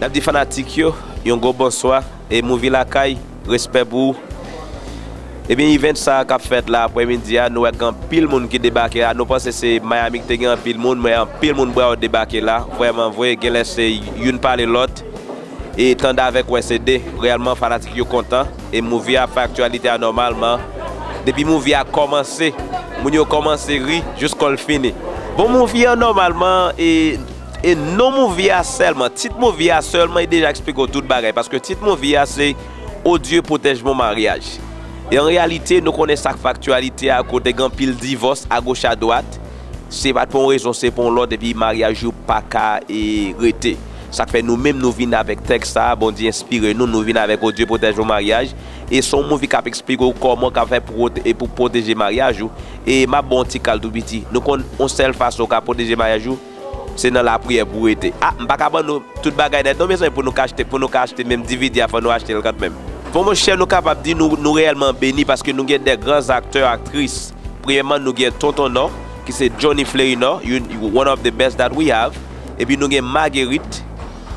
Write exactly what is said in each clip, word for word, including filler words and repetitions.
Ap di fanatik yo yon gwo bonswa. E Movie Lakay, respè pou ou. Ebyen, event sa a k ap fèt la aprèmidi a, nou wè gen anpil moun ki debake la. Nou panse se Miami ki te gen anpil moun, men anpil moun bra yo debake la. Vrèman vre, genlè se youn pale lòt. E tande avèk wè se de. Reyèlman, fanatik yo kontan. E Movie a fè aktyalite a nòmalman. Depi Movie a kòmanse, moun yo kòmanse ri jiskò l fini. Bon, Movie a nòmalman, e, e non Movie a sèlman, tit Movie a sèlman, e deja eksplike w tout bagay. Paske tit Movie a se Oh Dieu protège mon mariage. E an reyalite, nou konnen sa k fè aktyalite a, kote gen anpil divòs agoch adwat. Se pa t pou yon rezon, se pou yon lòt, epi maryaj yo pa ka, e, rete. Sa k fè nou menm, nou vin avèk tèks sa a, Bondye enspire nou, nou vin avèk Oh Dieu protège mon mariage. E se yon movie k ap eksplike w kòman w ka fè pou, e pou pwoteje maryaj ou. E m ap ba w yon ti kal tou piti. Nou konn yon sèl fason w ka pwoteje maryaj ou, se nan lapriyè pou w rete. A, m pa ka ban nou tout bagay nèt non, mezanmi, pou nou ka achte, pou nou ka achte menm D V D a, fò nou achte l kanmenm. Bon, monchè, nou kapab di nou, nou reyèlman beni paske nou gen de gran aktè, aktris. Premyèman, nou gen Tonton Nò, ki se Johnny Fleurinor, youn, one of the best that we have. Epi nou gen Marguerite,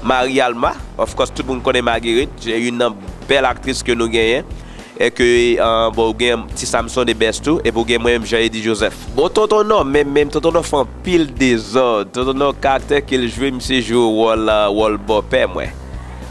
Marie Alma. Of course, tout moun konnen Marguerite, se youn nan bèl aktris ke nou genyen. E ke, ah, bon, ou gen Ti Samson de bèst tou, epi ou gen mwen menm Jean Eddy Joseph. Bon, Tonton Nò, menm, menm Tonton Nò fè anpil dezòd. Tonton Nò, karaktè ke l jwe, misye jwe wòl, ah, wòl bòpè mwen.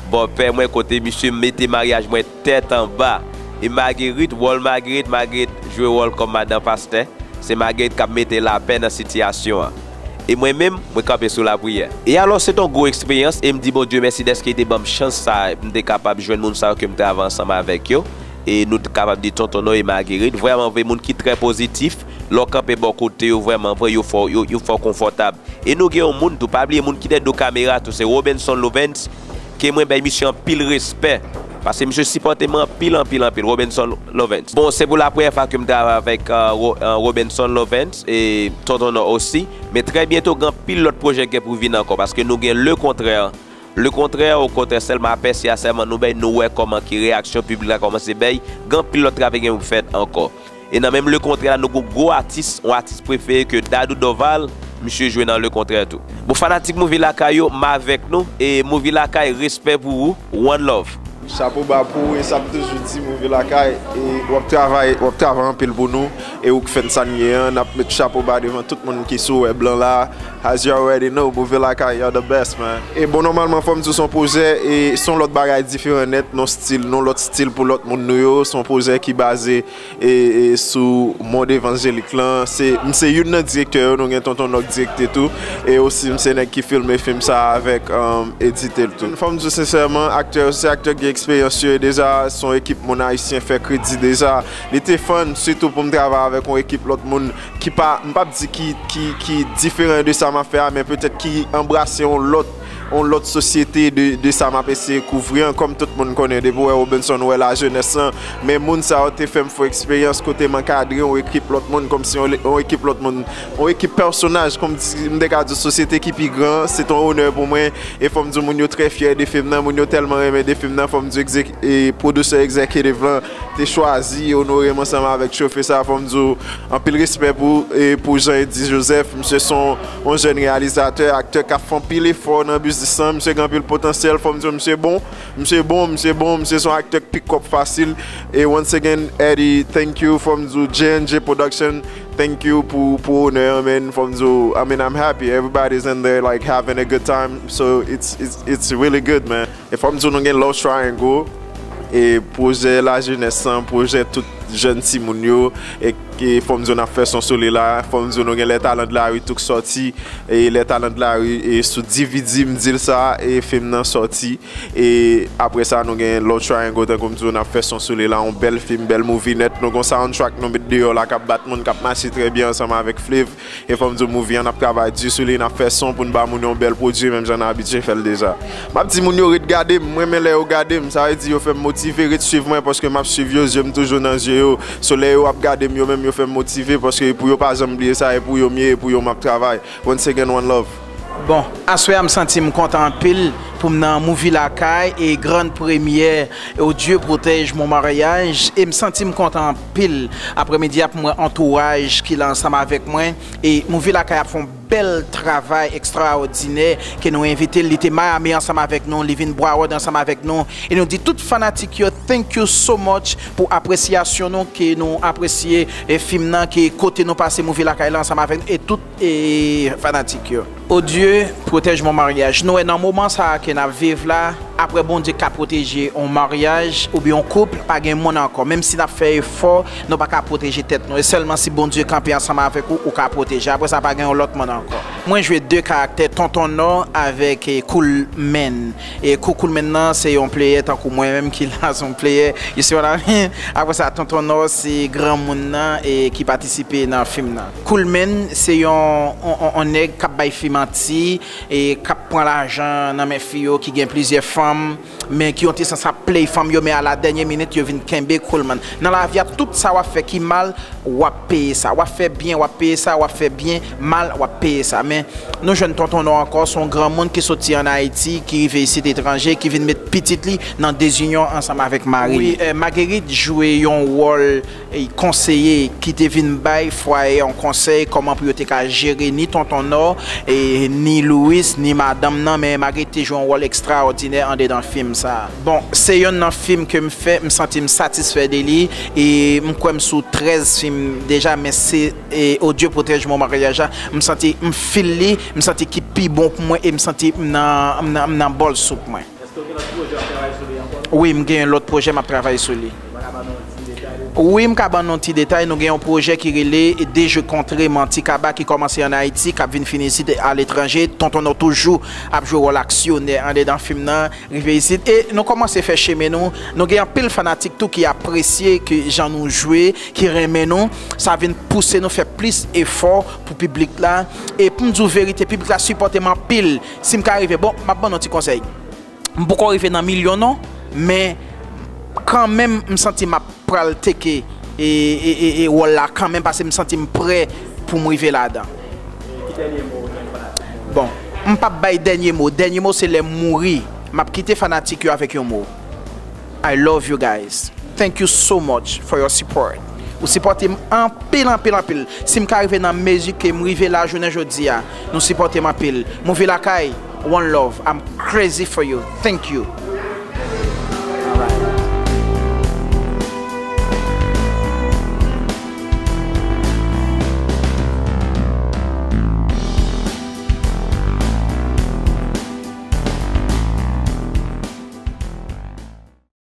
Bòpè mwen, kote misye mete maryaj mwen tèt anba. E Marguerite, wòl Marguerite, Marguerite jwe wòl kòm madan pastè. Se Marguerite k ap mete lapè nan sitiyasyon an. E mwen menm, mwen kanpe sou lapriyè. E alò, se t on gwo eksperyans, e m di Bondye mèsi dèske li te ban m chans sa a, m te kapab jwenn moun sa yo ke m travay ansanm avèk yo. E nou t kapab di Tonton Nò e Marguerite, vrèman vre, moun ki trè pozitif, lè w kanpe bò kote yo, vrèman vre, yo fè w, yo, yo fè w konfòtab. E nou gen yon moun tou, pa bliye moun ki dèyè do kamera tou, se Robenson Lovens, ke mwen bay misye anpil respè. Paske misye sipòte mwen anpil, anpil, anpil, Robenson Lovens. Bon, se pou la premyè fwa ke m travay avèk, euh, Ro-, euh, Robenson Lovens e Tonton Nò osi. Men trè byento, gen anpil lòt pwojè k gen pou vin ankò, paske nou gen Le Contraire. Le Contraire, okontrè, sèlman apèsi a sèlman nou bay, nou wè kòman ki reyaksyon piblik la kòmanse bay. Gen anpil lòt travay gen pou fèt ankò. E nan menm Le Contraire la, nou gon gwo atis, yon atis prefere ke Dadou Dorval, misye jwe nan Le Contraire tou. Bon, fanatik Movie Lakay yo, m avèk nou, e Movie Lakay, respè pou ou, one love. Chapo ba pou ou, e sa m toujou di, Movie Lakay, e w ap travay, w ap travay anpil pou nou, e ou k fè n sa n ye an, n ap met chapo ba devan tout moun ki sou wèb lan la, as you already know, Movie Lakay, you're the best, man. E bon, nòmalman, fò m di w se yon pwojè, e se yon lòt bagay diferan nèt, non stil, non lòt stil pou lòt moun nou yo, se yon pwojè ki baze e, e sou mond evanjelik lan. Se, m se youn nan direktè yo, nou gen Tonton Nò k direkte tou. E osi, m se nèg ki filme fim sa a avèk, um, edite l tou. Fò m di w sensèman, aktè yo, se aktè ki gen eksperyans yo, e deja, se yon ekip moun ayisyen fè kredi deja. Li te fun, sitou pou m travay avèk yon ekip lòt moun ki pa, m p ap di ki, ki, ki diferan de sa m ap fè a, men petèt ki anbrase yon lòt yon lòt sosyete de, de sa m ap eseye kouvri an. Kòm tout moun konnen, depi w wè Robenson, ou wè lajenès lan. Men moun sa yo te fè m fè eksperyans kote m ankadre yon ekip lòt moun, kòmsi yon, yon ekip lòt moun, yon ekip pèsonaj, kòm di, m te ka di sosyete ki pi gran, se te yon onè pou mwen. E fò m di w, moun yo trè fyè de fim nan, moun yo tèlman renmen de fim nan, fò m di w, egzek-, e pwodisè egzekitif lan te chwazi onore m ansanm avèk chofe sa, fò m di w, anpil respè pou, e pou Jean Eddy Joseph. Misye se yon, yon jèn reyalizatè, aktè k ap fè anpil efò nan biznis lan. Misye gen anpil potansyèl. Fò m di w, misye bon. Misye bon, misye bon. Misye se yon aktè k pick up fasil. E once again, Eddy, thank you. Fò m di w, J and J Production, thank you pou, pou onè an, man. Fò m di w, I mean, I'm happy. Everybody's in there, like, having a good time. So, it's, it's, it's really good, man. E fò m di w, nou gen Love Triangle, e pwojè lajenès lan, pwojè tout jèn timoun yo, e, e fò m di w, n ap fè son sou li la, fò m di w, nou gen Les Talents de la Rue tou k sòti, e Les Talents de la Rue, e sou D V D, m di l sa, e fim nan sòti, e apre sa, nou gen Love Triangle, tankou m di w, n ap fè son sou li la, yon bèl fim, bèl movie nèt, nou gen yon soundtrack nou met deyò la, k ap bat moun, k ap mache trè byen ansanm avèk Flave, E fò m di w, movie an, n ap travay di sou li, n ap fè son pou n ba moun yo yon bèl pwodui, menm jan n abitye fè l deja. M ap di moun yo ret gade m, m renmen lè yo gade m, sa vle di yo fè m motive, ret swiv mwen, paske m ap swiv yo, zye m toujou nan zye yo. So, lè yo ap gade m, yo menm yo fè m motive, paske pou yo pa janm bliye sa, e pou yo m ye, e pou yo m ap travay. Once again, one love. Bon, aswè a m santi m kontan anpil pou m nan Movie Lakay e grann premyè Oh Dieu protège mon mariage, e m santi m kontan anpil aprèmidi a pou m wè antouraj ki la ansanm avèk mwen. E Movie Lakay ap fè yon bèl travay ekstraòdinè ke nou envite l. Li te Miami ansanm avèk nou, li vin Broward ansanm avèk nou. E nou di tout fanatik yo, thank you so much pou apresyasyon nou, ke nou apresye e fim nan, ke kote nou pase Movie Lakay la ansanm avèk nou, e tout e fanatik yo. O Dye, protège mon mariage. Nou wè nan moman sa a ke n ap viv la, apre Bondye ka pwoteje yon maryaj oubyen yon koup, pa gen moun ankò. Menm si n ap fè efò, nou pa ka pwoteje tèt nou. E sèlman si Bondye kanpe ansanm avèk ou, ou ka pwoteje. Apre sa, pa gen yon lòt moun ankò. Mwen jwe de karaktè, Tonton Nò avèk eh, Cool Men. E Cool Men nan, se yon player tankou mwen menm ki la, se yon player. You see what I mean? Apre sa, Tonton Nò, se granmoun nan e ki patisipe nan fim nan. Cool Men, se yon, on, on, on nèg k ap bay fi manti, e k ap pran lajan nan men fi yo ki gen plizyè fanm, men ki yon ti sans ap play fanm yo, men a la dènye minit, yo vin kenbe Cool Men. Nan lavi a, tout sa w ap fè ki mal, w ap peye sa. W ap fè byen, w ap peye sa, w ap fè byen, mal, w ap peye sa. Men nou jwenn Tonton Nò ankò, se yon granmoun ki soti ann Ayiti, ki rive isit etranje, ki vin met pitit li nan deziyonn ansanm avèk mari li. Wi, eh, Marguerite jwe yon wòl e konseye ki te vin bay fwaye an konsèy kòman pou yo te ka jere ni Tonton Nò, e ni Louis, ni madanm nan, men Marguerite te jwe yon wòl ekstraòdinè andedan fim sa a. Bon, se yonn nan fim ke m fè, m santi m satisfè de li, e m kwè m sou trèz fim deja, men se e O Dye protège mon mariage la, m santi m feel li, m santi ki pi bon pou mwen, e m santi m nan, m nan, m nan bòl soup mwen. Èske w gen lòt pwojè w ap travay sou li ankò? Wi, m gen lòt pwojè m ap travay sou li. Ou pa ka ban nou yon ti detay de Wi, m ka ban nou yon ti detay. Nou gen yon pwojè ki rele De Je Contre Manti Kaba ki kòmanse ann Ayiti, k ap vin fini isit aletranje. Tonton Nò toujou ap jwe wòl aksyonè andedan fim nan. Rive isit. E nou kòmanse fè chemen nou. Nou gen anpil fanatik tou ki apresye ke jan nou jwe, ki renmen nou. Sa vin pouse nou fè plis efò pou piblik la. E pou m di w verite, piblik la sipòte m anpil. Si m ka rive, bon, m ap ban nou ti konsèy. M poko rive nan milyon non, men kanmenm m santi m ap pral teke e, e, e, e wòl la kanmenm, paske m santi m prè pou m rive ladan. Bon, m p ap bay dènye mo. Dènye mo se lè m mouri. M ap kite fanatik yo avèk yon mo. I love you guys. Thank you so much for your support. Ou sipòte m anpil, anpil, anpil. Si m ka rive nan mezi ke m rive la jounen jodi a, nou sipòte m anpil. Movie Lakay, one love. I'm crazy for you. Thank you.